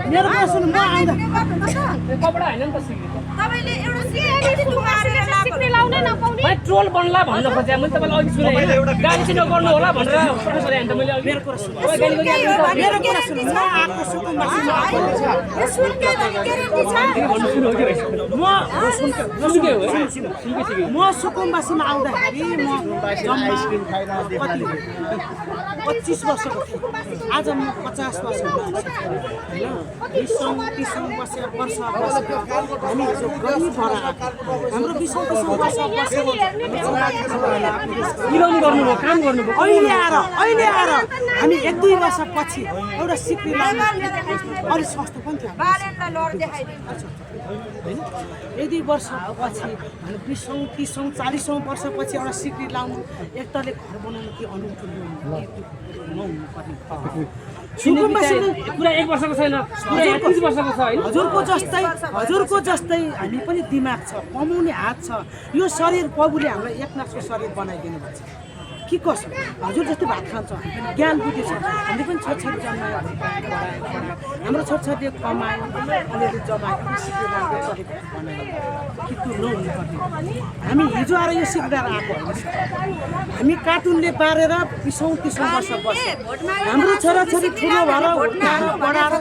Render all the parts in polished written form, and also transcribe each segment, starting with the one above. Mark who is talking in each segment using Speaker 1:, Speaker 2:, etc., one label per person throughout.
Speaker 1: मेरो कुरा सुन्नु म आउँदा
Speaker 2: कपडा हैन नि त सिक्री
Speaker 3: तपाईले एउटा सिक्री लाउनै नपाउने
Speaker 2: भाइ ट्रोल बन्ला भन्न खोजे मैले तपाईलाई अघि सुने गाली चाहिँ नगर्नु होला भनेर प्रोफेसर हैन त मैले अघि
Speaker 1: मेरो कुरा सुन्नु मेरो कुरा सुन्नु म आएको सुकुम्बासीमा आएको
Speaker 3: यो सुनके ग्यारेन्टी छ
Speaker 1: म सुकुम्बासीमा आउँदाखेरि म जम्मा 25 वर्षको थिएँ आज म 50 वर्षको छु हैन 20-30 वर्ष हामी हिजो गरी भरा हाम्रो 20-30 वर्ष बसेको
Speaker 2: मिलाउनु गर्नुभयो काम गर्नुभयो
Speaker 1: अहिले आएर हामी 1-2 वर्ष पछि एउटा सिक्री लाउनु अलि सस्तो पनि थियो
Speaker 3: बालेनलाई लड देखाइदिनु
Speaker 1: हैन 1-2 वर्ष पछि 20-30 40 वर्षपछि एउटा सिक्री लाउनु एक तले घर बनाउनु के अनुभूति नहुनु पर्ने सुकुम्बासीले
Speaker 2: पुरा 1 वर्षको छैन पुरा 30 वर्षको छ हैन
Speaker 1: हजुरको जस्तै हामी पनि दिमाग छ कमाउने हात छ यो शरीर प्रभुले हामीलाई एकनाथको शरीर बनाइदिनु भएको छ के कसो हजुर जस्तै भात खान्छ ज्ञान बुद्धि छ हामीले पनि छोटछोटी जन्मायो हाम्रो छोटछोटी कमायो अलिअलि जमायो सिकेर राम्रो तरिका बनायो कि त्यो नहुनु पर्ने हामी हिजो आएर यो सिक्दा आएको होइन हामी कार्टुनले बारेर 20-30 वर्ष बस्यो हाम्रो छोराछोरी ठुलो भएर बढाएर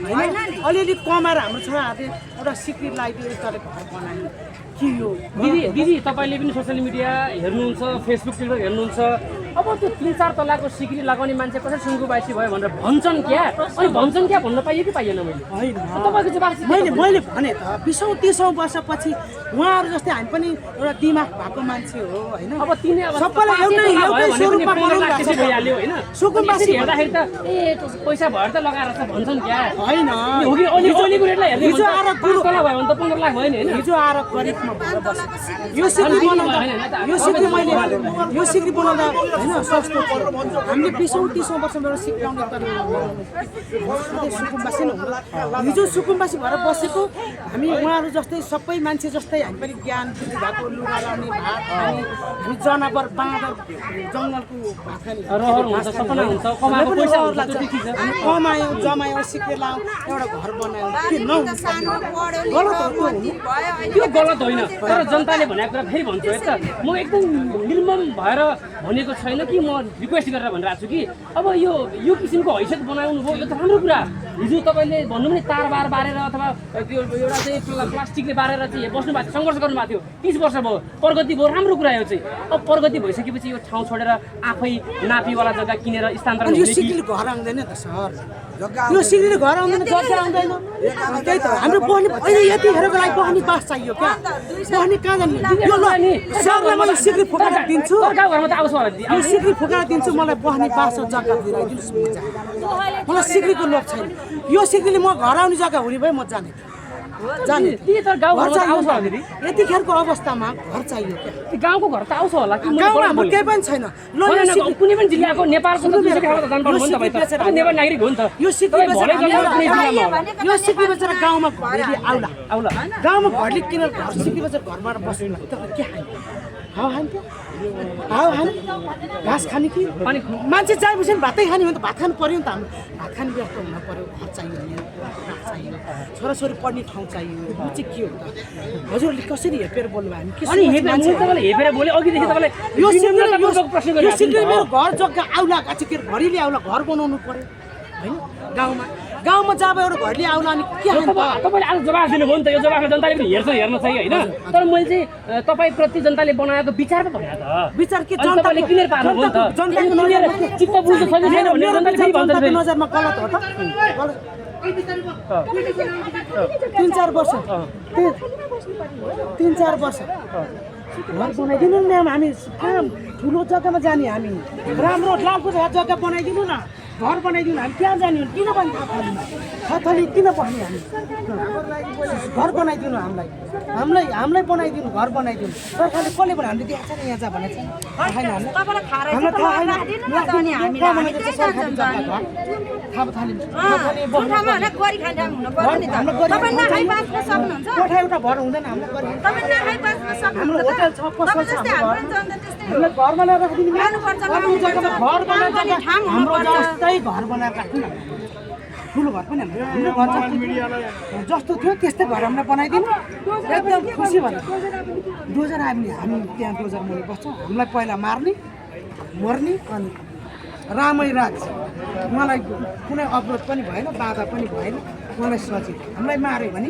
Speaker 1: होइन अलिअलि कमाएर हाम्रो छोराहरूले एउटा सिक्री लगाइदियो यसरी घर बनायो के यो
Speaker 2: दिदी तपाईले पनि सोशल मिडिया हेर्नुहुन्छ फेसबुक टिकटक हेर्नुहुन्छ अब त्यो 3-4 तलाको सिक्री लगाउने मान्छे कसरी सुङ्गुबासी भयो भनेर भन्छन् क्या अनि भन्छन् क्या भन्न पाइयो कि पाइएन मैले
Speaker 1: होइन
Speaker 2: तपाईको जवाफ
Speaker 1: मैले भने त 20-30 वर्षपछि उहाँहरू जस्तै हामी पनि एउटा दिमाग भएको मान्छे हो होइन
Speaker 2: अब तिनी अब
Speaker 1: सबैलाई एउटै स्वरूपमा बनाउनु
Speaker 2: भइहाल्यो हैन
Speaker 1: सुकुम्बासी
Speaker 2: हेर्दाखेरि त ए पैसा भएर त लगाएर त भन्छन् क्या
Speaker 1: होइन
Speaker 2: हो कि अलिको रेटलाई हेर्दै
Speaker 1: हिजो आएर गुरु
Speaker 2: तला भयो भने त 15 लाख भयो नि हैन
Speaker 1: हिजो आएर गरिबमा भएर बस्यो यो सिक्री बनाउँदा यो सिक्री बनाउँदा होइन सस्तो थियो हामीले 20-30 वर्षबाट सिकाउने सधैँ सुकुम्बासी नै हो हिजो सुकुम्बासी भएर बसेको हामी उहाँहरू जस्तै सबै मान्छे जस्तै हामी पनि ज्ञान बुद्धि भएको लुगा लाउने भात खाने हामी जनावर बाँदर जङ्गलको भात खाने
Speaker 2: रहर हुन्छ सपना हुन्छ कमाएको पैसा लाग्छ
Speaker 1: हामी कमायौँ जमायौँ सिकेर लायौँ एउटा घर बनायौँ के नहुनु गलत हो
Speaker 2: त्यो गलत होइन तर जनताले भनेको कुरा फेरि भन्छु है त म एकदम निर्मम भएर भनेको छैन कि म रिक्वेस्ट गरेर भनिरहेको छु कि अब यो किसिमको हैसियत बनाउनु भयो यो त राम्रो कुरा हिजो तपाईँले भन्नु पनि तार बारेर अथवा त्यो एउटा चाहिँ प्लास्टिकले बारेर चाहिँ बस्नु भएको सङ्घर्ष गर्नुभएको थियो 30 वर्ष भयो प्रगति भयो राम्रो कुरा यो चाहिँ अब प्रगति भइसकेपछि यो ठाउँ छोडेर आफै नापीवाला जग्गा किनेर स्थानान्तरण
Speaker 1: यो सिक्रीले घर आउँदैन त सर यो सिक्रीले घर आउँदैन जग्गा आउँदैन त्यही त हाम्रो बहनी अहिले यतिखेरको लागि बहनी बास चाहियो क्या बहनी कहाँ जाने यो ल सरलाई मैले सिक्री फुकाएर दिन्छु
Speaker 2: गाउँघरमा त आउँछ होला दिदी
Speaker 1: यो सिक्री फुकाएर दिन्छु मलाई बहनी बास जग्गा दिइदिनुहोस् मलाई सिक्रीको लोभ छैन यो सिक्रीले म घर आउने जग्गा हुने भए म जाने
Speaker 2: दिदी तर गाउँघरमा त आउँछ होला दिदी
Speaker 1: यतिखेरको अवस्थामा घर चाहियो क्या
Speaker 2: गाउँको घर त आउँछ होला कि
Speaker 1: गाउँमा हाम्रो केही पनि छैन
Speaker 2: कुनै पनि जिल्लाको नेपालको त दुसरी खालको त जानुपर्छ नि तपाईँ त नेपाल नागरिक हो नि त
Speaker 1: यो सिक्री यो सिक्री बेचेर गाउँमा घरले आउला गाउँमा घरले किनेर घर सिक्री बेचेर घरबाट बस्नु त के खाने हावा खान्थ्यो हावा खाने घाँस खाने कि अनि मान्छे चाहिएपछि भातै खाने भने त भात खानु पऱ्यो नि त हाम्रो भात खाने व्यवस्था हुन पऱ्यो घर चाहियो चाहियो छोराछोरी पढ्ने ठाउँ चाहियो यो चाहिँ के हो त हजुरले कसरी हेपेर बोल्नु भयो हामी
Speaker 2: अनि तपाईँले हेपेर बोले अघिदेखि तपाईँले
Speaker 1: यो सिक्री मेरो घर जग्गा आउला के घरीले आउला घर बनाउनु पऱ्यो होइन गाउँमा जब एउटा घरले आउला अनि के
Speaker 2: तपाईँले आज जवाफ दिनुभयो नि त यो जवाफमा जनताले पनि हेर्न चाहिँ होइन तर मैले चाहिँ तपाईँप्रति जनताले बनाएको विचार पो भने त
Speaker 1: विचार के
Speaker 2: जनताले किनेर पार्नु हो नि त जनताको नजर चित्त बुझ्नु छैन भनेर जनताले फेरि भन्छ फेरि
Speaker 1: नजरमा गलत हो त 3-4 वर्ष 3-4 वर्ष घर बनाइदिनु न हामी कहाँ ठुलो जग्गामा जाने हामी राम्रो लालको जग्गा बनाइदिनु न घर बनाइदिनु हामी त्यहाँ जाने किन पनि थली किन बस्ने हामी घर बनाइदिनु हामीलाई बनाइदिनु घर बनाइदिनु सरकारले कसले भने हामीले दिएको छ नि यहाँ जा भनेको छैन कोठा एउटा भर हुँदैन हाम्रो होटल छ पसल छ हामीलाई घरमा ल्याएर राखिदिनु अरू जग्गामा घर बनाएर हाम्रो जस्तै घर बनाएर राख्नु न ठुलो घर पनि हाम्रो घर जस्तो थियो त्यस्तै घर हामीलाई बनाइदिनु एकदम खुसी भयो डोजर आयो भने हामी त्यहाँ डोजर मुनि बस्छौँ हामीलाई पहिला मार्ने मर्ने अनि रामै राख्छ उहाँलाई कुनै अवरोध पनि भएन बाधा पनि भएन उहाँलाई सजिलो हामीलाई मार्यो भने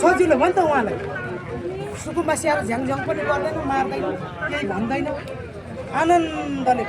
Speaker 1: सजिलो भयो नि त उहाँलाई सुकुम्बासी आएर झ्याङझ्याङ पनि गर्दैन मार्दैन केही भन्दैन आनन्दले